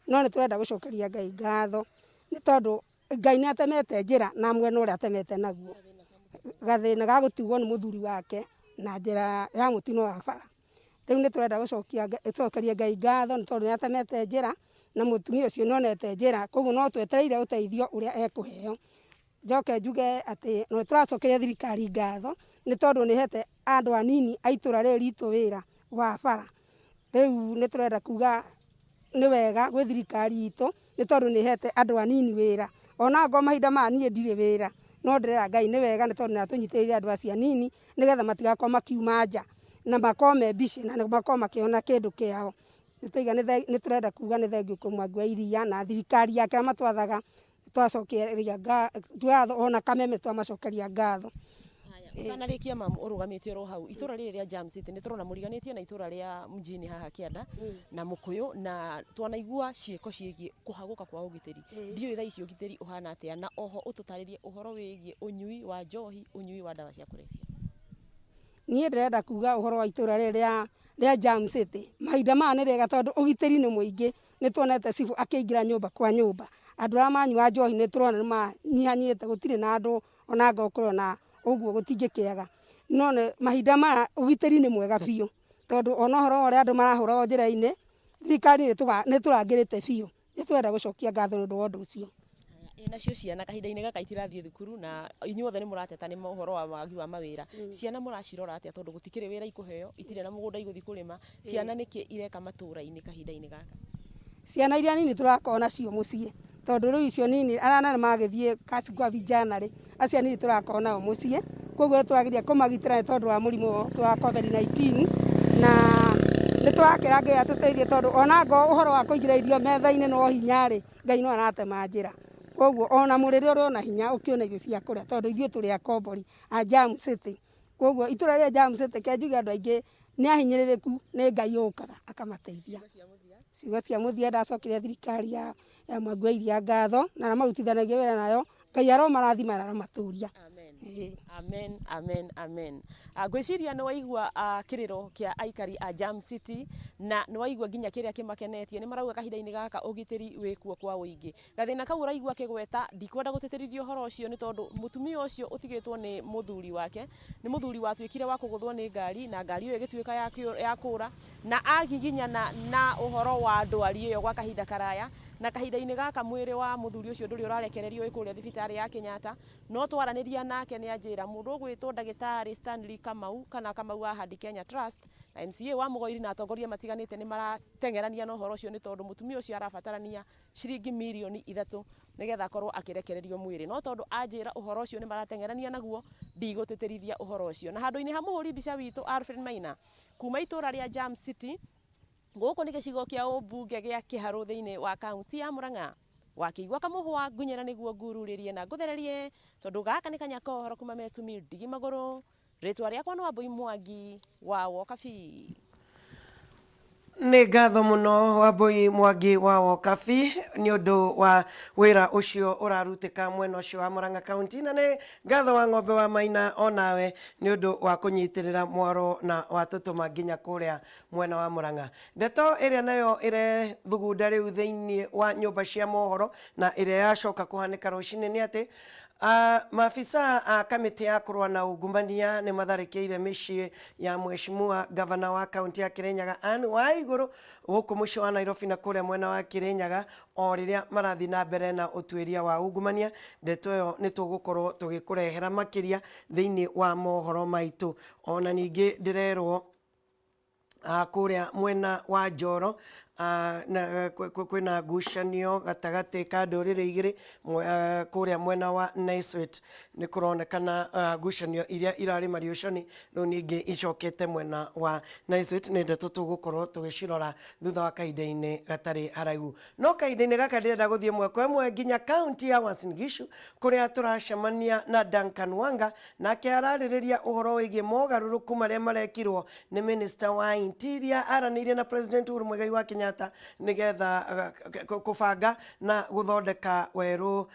no nĩ tũrenda gũcokeria Ngai ngatho nĩ tondũ Ngai nĩ atemete njĩra na mwena ũrĩa atemete naguo. Gathĩna ga gũtigwo nĩ mũthuri wake na njĩra ya mũtino wa bara. Rĩu nĩ tũrenda gũcokeria Ngai ngatho nĩ tondũ nĩ atemete njĩra na mũtumia ũcio nĩ onete njĩra, koguo no twetereire ũteithio ũrĩa ekũheo. Njoke njuge atĩ nĩ tũracokeria thirikari ngatho nĩ tondũ nĩ ĩhete andũ anini a itũra rĩrĩ ritũ wĩra wa bara. Rĩu nĩ tũrenda kuga nĩ wega gwĩ thirikari itũ nĩ tondũ nĩ ĩhete andũ anini wĩra. Ona angorwo mahinda maya niĩ ndirĩ wĩra, no ndĩrera Ngai nĩ wega nĩ tondũ nĩ atũnyitĩrĩire andũ acio anini nĩgetha matigakorwo makiuma nja na makorwo me busy na makorwo makĩona kĩndũ kĩao. Nĩ tũrenda kuga nĩ thengiũ kwĩ Mwangi wa Iria na thirikari yake arĩa matwathaga twacokeria ngatho ona Kameme twamacokeria ngatho.
Ũtanarĩkia mamu ũrũgamĩte oro hau itũra rĩrĩ rĩa Jam City nĩ tũrona mũriganĩtie na itũra rĩa mjini haha kĩanda na mũkũyũ na twanaigua ciĩko ciĩgiĩ kũhagũka kwa ũgitĩri ndiũĩ thaa ici ũgitĩri ũhana atĩa na oho ũtũtarĩrie ũhoro wĩgiĩ ũnyui wa njohi ũnyui wa ndawa cia kũrebia.
Niĩ ndĩrenda kuga ũhoro wa itũra rĩrĩ rĩa Jam City mahinda maya nĩ rĩega tondũ ũgitĩri nĩ mũingĩ. Nĩ tuonete cibũ akĩingĩra nyũmba kwa nyũmba. Andũ arĩa manyuaga njohi nĩ tũrona nĩ manyihanyihĩte, gũtirĩ na andũ ona angorwo kũrĩ ona ũguo gũtingĩkĩaga. No mahinda maya ũgitĩri nĩ mwega biũ tondũ ona ũhoro wa ũrĩa andũ marahũragwo njĩra-inĩ, thirikari nĩ ĩtũrangĩrĩte biũ. Nĩ tũrenda gũcokia ngatho nĩ ũndũ wa ũndũ ũcio.
Ĩ nacio ciana kahinda-inĩ gaka itirathiĩ thukuru na inyuothe nĩ mũrateta nĩ ũhoro wa wagi wa mawĩra. Ciana mũracirora atĩa tondũ gũtikĩrĩ wĩra ikũheo, itirĩ na mũgũnda igũthiĩ kũrĩma, ciana nĩkĩ ireka matũra-inĩ kahinda-inĩ gaka?
Ciana iria nini tũrakorwo nacio mũciĩ, tondũ rĩu icio nini arĩa anene magĩthiĩ kazi kwa vijana rĩ, acio anini tũrakorwo nao mũciĩ, koguo nĩ tũrageria kũmagitĩra nĩ tondũ wa mũrimũ wa Covid-19 na nĩ tũrakĩra Ngai atũteithie tondũ ona angorwo ũhoro wa kũingĩra irio metha-inĩ no hinya rĩ, Ngai no aratema njĩra. Koguo ona mũrĩre ũrĩ ona hinya ũkĩona irio cia kũrĩa tondũ ithuĩ tũrĩ akombori a Jam City. Koguo itũra rĩa Jam City ke njuge andũ aingĩ nĩ ahinyĩrĩrĩku nĩ Ngai ũkaga akamateithia. Ciugo cia mũthia ndacokeria thirikari ya Mwangi wa Iria ngatho na arĩa marutithanagia wĩra nayo, Ngai aromarathima na aromatũria.
Amen. Amen, amen, amen. Ngwĩciria nĩ waigua kĩrĩro kĩa aikari a Jam City na nĩ waigua nginya kĩrĩa kĩmakenetie. Nĩ marauga kahinda-inĩ gaka ũgitĩri wĩkuo kwa ũingĩ. Gathĩna kau ũraigua akĩgweta, ndikwenda gũtĩtĩrithia ũhoro ũcio nĩ tondũ mũtumia ũcio ũtigĩtwo nĩ mũthuri wake, nĩ mũthuri watuĩkire wa kũgũthwo nĩ ngari na ngari ĩyo ĩgĩtuĩka ya kũra na agiginyana na ũhoro wa ndwari ĩyo gwa kahinda karaya, na kahinda-inĩ gaka mwĩrĩ wa mũthuri ũcio ndũrĩ ũrarekererio wĩ kũrĩa thibitarĩ ya Kenyatta, no twaranĩria nake nĩ anjĩra mũndũ ũgwĩtwo ndagĩtarĩ Stanley Kamau kana Kamau wa Ahadi Kenya Trust na MCA wa Mũgoiri na atongoria matiganĩte nĩ marateng'erania na ũhoro ũcio nĩ tondũ mũtumia ũcio arabatarania ciringi mirioni ithatũ nĩgetha akorwo akĩrekererio mwĩrĩ. No tondũ anjĩra ũhoro ũcio nĩ marateng'erania naguo, ndigũtĩtĩrithia ũhoro ũcio. Na handũ-inĩ ha mũhũri mbica witũ Alfred Maina, kuma itũra rĩa Jam City, gũkũ nĩ gĩcigo kĩa ũmbunge gĩa Kĩharũ thĩinĩ wa kaunti ya Murang'a. Wakĩigua kamũhwa ngunyĩra nĩguo ngururĩrie na ngũthererie, tondũ gaka nĩ kanya ka ũhoro kuma Metumi ndigi magũrũ. Rĩtwa rĩakwa nĩ Wambui Mwangi wa Wokabi.
Nĩ ngatho mũno Wambui Mwangi wa Wokabi nĩ ũndũ wa wĩra ũcio ũrarutĩka mwena ũcio wa Murang'a County, na nĩ ngatho wa ng'ombe wa Maina onawe nĩ ũndũ wa kũnyitĩrĩra mwaro na watũtũma nginya kũrĩa mwena wa Murang'a. Ndeto ĩrĩa nayo ĩrethugunda rĩu thĩinĩ wa nyũmba cia mohoro na ĩrĩa yacoka kũhanĩka rũcinĩ nĩ atĩ Maafisa a kamĩtĩ ya kũrũa na ungumania nĩ matharĩkĩire mĩciĩ ya mheshimiwa gavana wa kaunti ya Kirinyaga Anne Waiguru gũkũ mũciĩ wa Nairobi na kũrĩa mwena wa Kirinyaga o rĩrĩa marathiĩ na mbere na ũtuĩria wa ungumania. Ndeto ĩyo nĩ tũgũkorwo tũgĩkũrehera makĩria thĩinĩ wa mohoro maitũ. Ona ningĩ ndĩrerwo kũrĩa mwena wa Njoro na kwĩna ngucanio gatagatĩ ka ndũrĩrĩ igĩrĩ kũrĩa mwena wa Naiswit. Nĩ kũronekana ngucanio iria irarĩ Mariũconi rĩu ningĩ icokete mwena wa Naiswit. Nĩ ndeto tũgũkorwo tũgĩcirora thutha wa kahinda-inĩ gatarĩ haraihu. No kahinda-inĩ gaka ndĩrenda gũthiĩ ĩmwe kwa ĩmwe nginya kaunti ya Uasin Gishu kũrĩa tũracemania na Duncan Wanga, nake ararĩrĩria ũhoro wĩgiĩ mogarũrũku marĩa marekirwo nĩ Minister wa Interior aranĩirie na President Uhuru Muigai wa Kenyatta nĩgetha kũbanga na gũthondeka werũ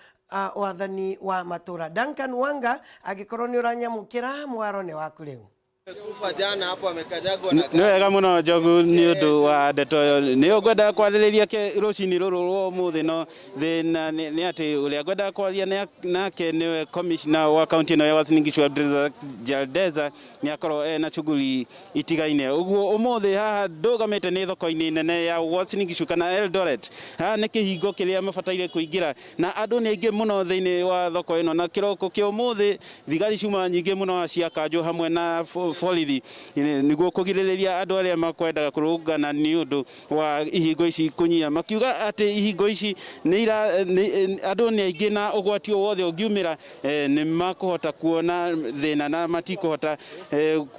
wathani wa matũra. Duncan Wanga, angĩkorwo nĩ ũranyamũkĩra, mwaro nĩ waku rĩu.
Kufa jana hapo amekanyagwa na
Nĩ wega mũno Njogu nĩ ũndũ wa ndeto ĩyo. Nĩ ngwendaga kwarĩrĩria rũcinĩ rũrũ rwa ũmũthĩ, no thĩna nĩ atĩ ũrĩa ngwendaga kwaria nake nĩwe commissioner wa kaunti ĩno ya Uasin Gishu Abdulrazak Jaldeza, nĩ akorwo ena shughuli itigaine. Ũguo ũmũthĩ haha ndũgamĩte nĩ thoko-inĩ nene ya Uasin Gishu kana Eldoret. Haha nĩ kĩhingo kĩrĩa mabataire kũingĩra na andũ nĩ aingĩ mũno thĩinĩ wa thoko ĩno, na kĩroko kĩa ũmũthĩ thigari ciuma nyingĩ mũno cia kanjũ hamwe na borithi nĩguo kũgirĩrĩria andũ arĩa makwendaga kũrũngana nĩ ũndũ wa ihingo ici kũnyia, makiuga atĩ ihingo ici andũ nĩ aingĩ na ũgwati o wothe ũngiumĩra nĩ makũhota kuona thĩna na matikũhota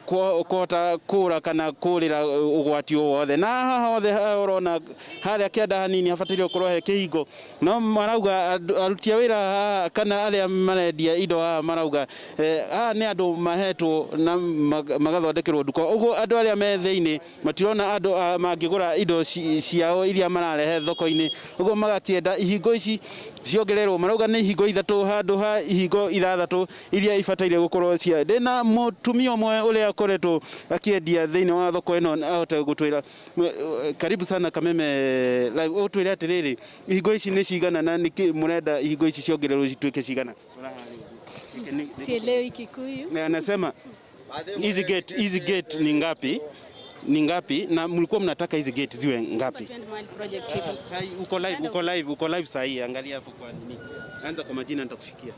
kũhota kũra kana kũrĩra ũgwati o wothe. Na haha hothe ũrona harĩa kĩanda hanini habataire gũkorwo he kĩhingo, no marauga aruti a wĩra haha kana arĩa marendia indo haha marauga haha nĩ andũ mahetwo na magathondekerwo nduka, ũguo andũ arĩa me thĩinĩ matirona andũ mangĩgũra indo ciao iria mararehe thoko-inĩ, ũguo magakĩenda ihingo ici ciongererwo. Marauga nĩ ihingo 3 handũ ha ihingo 6 iria ibataire gũkorwo cia. Ndĩna mũtumia ũmwe ũrĩa akoretwo akĩendia thĩinĩ wa thoko ĩno ahote gũtwĩra. Karibu sana Kameme Live. Ũtwĩre atĩrĩrĩ, ihingo ici nĩ cigana na nĩkĩ mũrenda ihingo ici ciongererwo cituĩke cigana?
Sielewi Kikuyu.
Na anasema hizi gate ni ngapi? Ni ngapi na mlikuwa mnataka hizi gate ziwe ngapi? Sai uko live, uko live, uko live sahi, angalia hapo kwa nini. Anza kwa majina nitakushikia.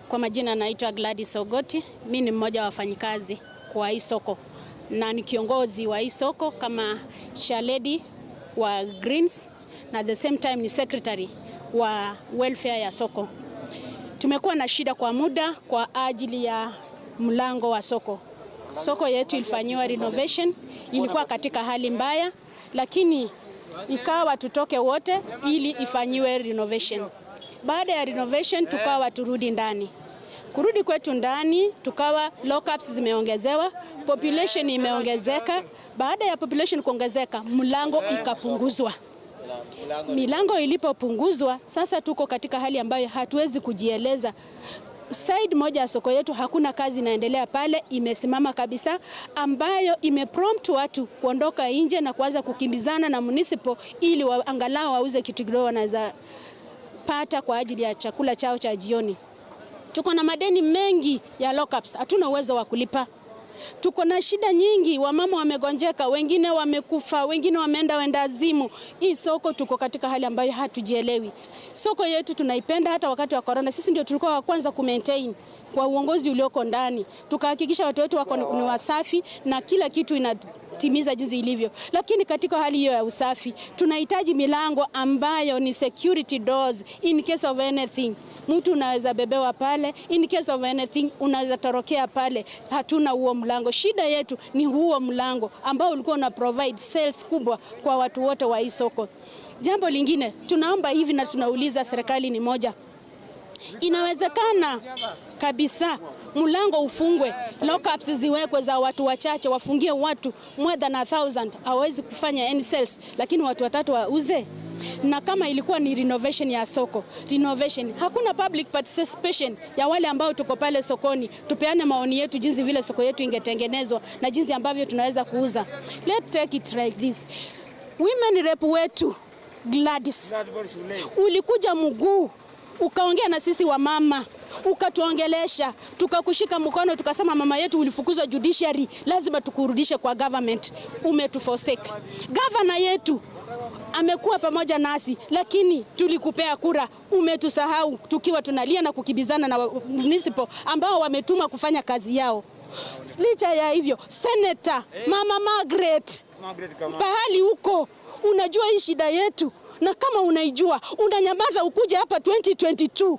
Kwa majina naitwa Gladys Ogoti, mimi ni mmoja wa wafanyikazi kwa hii soko na ni kiongozi wa hii soko kama chairlady wa Greens na at the same time ni secretary wa welfare ya soko. Tumekuwa na shida kwa muda kwa ajili ya mlango wa soko. Soko yetu ilifanyiwa renovation, ilikuwa katika hali mbaya, lakini ikawa tutoke wote ili ifanyiwe renovation. Baada ya renovation tukawa turudi ndani. Kurudi kwetu ndani tukawa lockups zimeongezewa, population imeongezeka. Baada ya population kuongezeka, mlango ikapunguzwa. Milango ilipopunguzwa, sasa tuko katika hali ambayo hatuwezi kujieleza. Side moja ya soko yetu hakuna kazi inaendelea pale, imesimama kabisa, ambayo imeprompt watu kuondoka nje na kuanza kukimbizana na municipal ili angalau wauze kitu kidogo wanaweza pata kwa ajili ya chakula chao cha jioni. Tuko na madeni mengi ya lockups, hatuna uwezo wa kulipa. Tuko na shida nyingi, wamama wamegonjeka, wengine wamekufa, wengine wameenda wendazimu. Hii soko tuko katika hali ambayo hatujielewi. Soko yetu tunaipenda, hata wakati wa corona sisi ndio tulikuwa wa kwanza ku maintain kwa uongozi ulioko ndani. Tukahakikisha watu wetu wako ni wasafi na kila kitu inatimiza jinsi ilivyo. Lakini katika hali hiyo ya usafi, tunahitaji milango ambayo ni security doors in case of anything. Mtu unaweza bebewa pale, in case of anything unaweza torokea pale. Hatuna huo mlango. Shida yetu ni huo mlango ambao ulikuwa una provide sales kubwa kwa watu wote wa hii soko. Jambo lingine tunaomba hivi na tunauliza serikali ni moja. Inawezekana kabisa mlango ufungwe, lockups ziwekwe za watu wachache, wafungie watu more than 1,000, hawezi kufanya any sales, lakini watu watatu wauze. Na kama ilikuwa ni renovation ya soko, renovation, hakuna public participation ya wale ambao tuko pale sokoni, tupeane maoni yetu jinsi vile soko yetu ingetengenezwa na jinsi ambavyo tunaweza kuuza. Let's take it like this. Women rep wetu Gladys, ulikuja mguu ukaongea na sisi wamama, Ukatuongelesha, tukakushika mkono, tukasema mama yetu, ulifukuzwa judiciary, lazima tukurudishe kwa government. Umetuforsake. Gavana yetu amekuwa pamoja nasi, lakini tulikupea kura, umetusahau tukiwa tunalia na kukibizana na municipal ambao wametumwa kufanya kazi yao. Licha ya hivyo, Senator Mama Margaret, pahali huko unajua hii shida yetu, na kama unaijua unanyamaza, ukuje hapa 2022.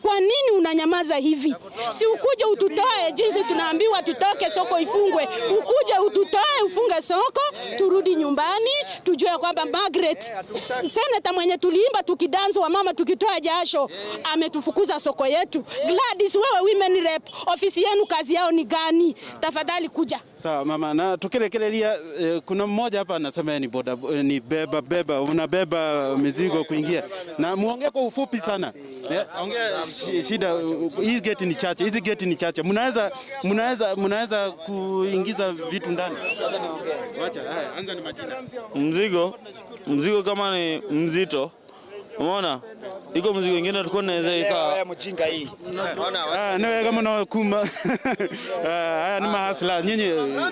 Kwa nini unanyamaza hivi? Si ukuje ututoe jinsi tunaambiwa tutoke, soko ifungwe. Ukuje ututoe, ufunge soko, turudi nyumbani, tujue kwamba Margaret seneta mwenye tuliimba tukidansi wa mama tukitoa jasho ametufukuza soko yetu. Gladys, wewe women rep, ofisi yenu kazi yao ni gani? Tafadhali kuja.
Sawa mama, na tukirekereria kuna mmoja hapa anasema yeye ni boda ni beba beba, unabeba mizigo kuingia, na muongee kwa ufupi sana. Ongea shida hii geti ni chache, hizi geti ni chache, mnaweza kuingiza vitu ndani. Wacha haya, anza ni majina.
Mzigo kama ni mzito, umeona iko mzigo ingine tulikuwa tunaweza ikaa
mjinga hii.
Nĩ wega mũno kuma aya nĩ mahasla nyinyi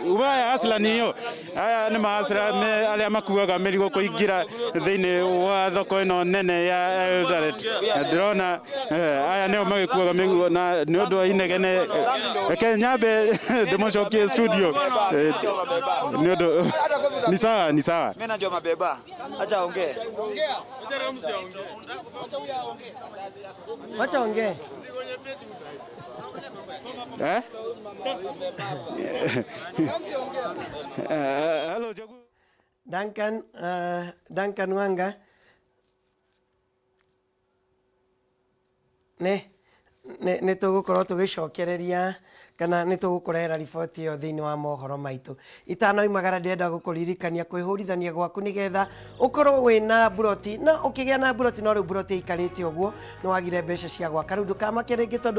ubaya hasla ni hiyo aya nĩ mahasla me arĩa makuaga mĩrigo kũingĩra thĩinĩ wa thoko ĩno nene ya Eldoret. Ndĩrona aya nĩo magĩkuaga mĩrigo na nĩ ũndũ wa inegene. Reke nyambe ndĩmũcokie studio nĩ ũndũ ni sawa, ni sawa.
Mimi najua mabeba. Acha ongee.
Wacha ongee.
Eh? Hello, Jagu.
Duncan, Duncan Wanga. Nĩ tũgũkorwo tũgĩcokereria kana nĩ tũgũkũrehera riboti ĩyo thĩinĩ wa mohoro maitũ. Itanoimagara ndĩrenda gũkũririkania kwĩhũrithania gwaku nĩgetha ũkorwo wĩna mburoti, na ũkĩgĩa na mburoti no rĩu mburoti ĩikarĩte ũguo nĩ wagire mbeca cia gwaka. Rĩu ndũkamake rĩngĩ tondũ